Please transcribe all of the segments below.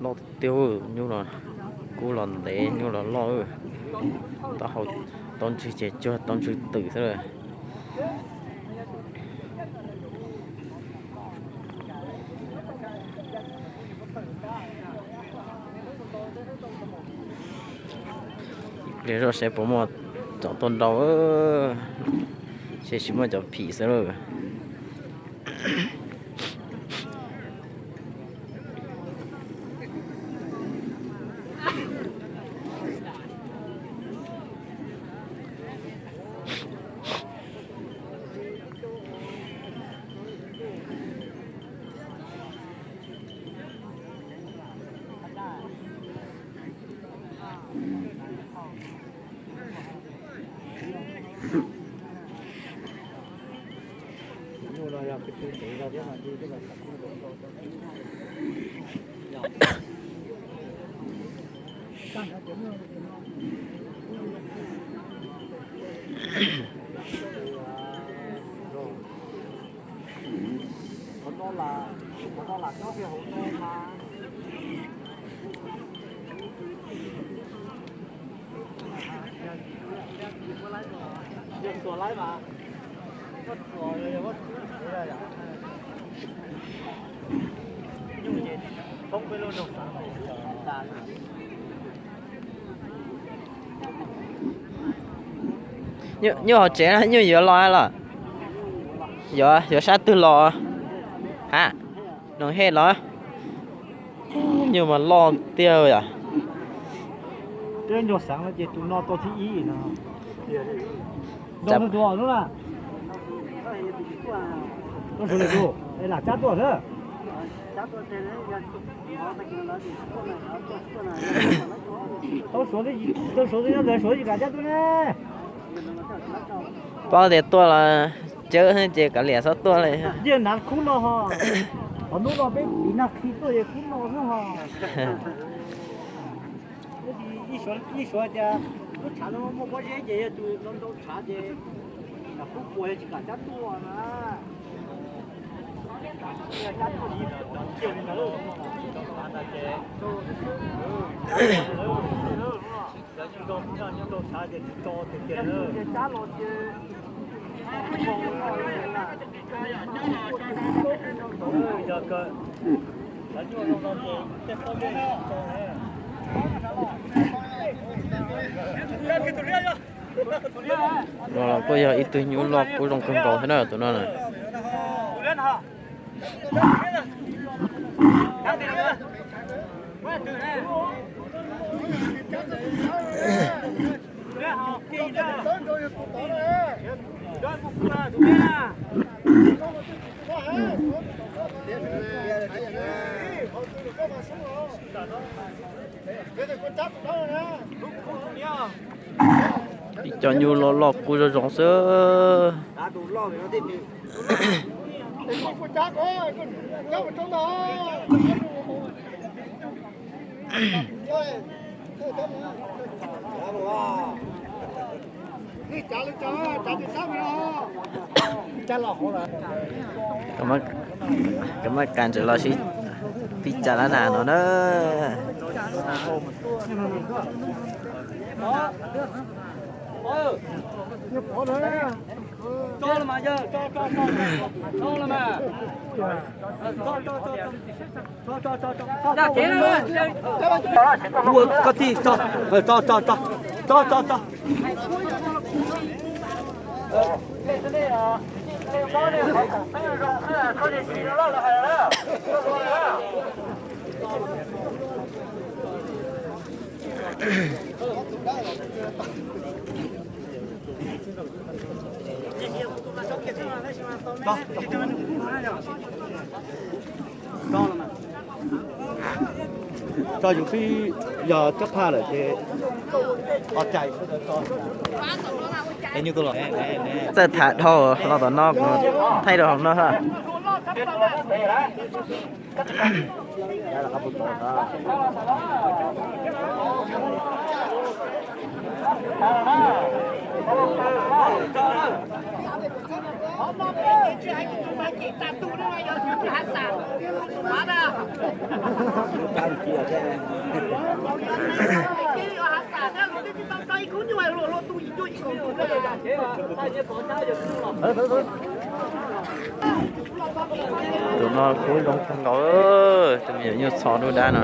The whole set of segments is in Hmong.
Loj tiag, nyuj los kub los ntev, nyuj los loj. Taub hau, taub ntswg ces cuag taub ntswg twm xwb lawm. Ib pliag zoj saib puas muaj cov tuaj nrau, saib tsis muaj cov phim xwb lawm. Nyuj hauv tsev no nyuj yuav los los? Yuav, yuav sab twg los? Ha, noog hej los? Nyuj mas loj tiag yom. Nyuj xeev no ces tus no tau thib ib no. Tus tus hnub na. Tus lam cab tuaj xwb. Tau suav, tau suav, tau suav lam cab tuaj ne. Paub tias tuaj los cawb ces kav liam txhob tuaj li. Yeej nav khub no ho. Qhov hnub no peb piv nag khi tuaj yog khub no xwb ho. Ib suav tias lub tshav no muaj pob zeb ces yog tus no nrau tshav ces khub puas yog tsis kam cab tuaj na. No los kuj yog ib tug nyuj loj kub zoo kawg nkaus thiab na tus no na. Ib co nyuj loj loj kub zoo zoo xwb. Koj maj kas ntawm los sib pib cas lab nas no na. Ua koj tij tso, tso, tso, tso, tso, tso, tso. Tso yus xwb, yog cov phaj lawm ces os cais. Txawj tham dhau los tom no, thaij rau hauv no. Tus no kub zoo kawg nkaus, tus me nyuam nyuj txho dub dab no.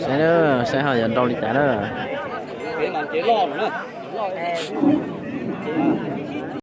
Saib, saib ho yuav nrau li cas na.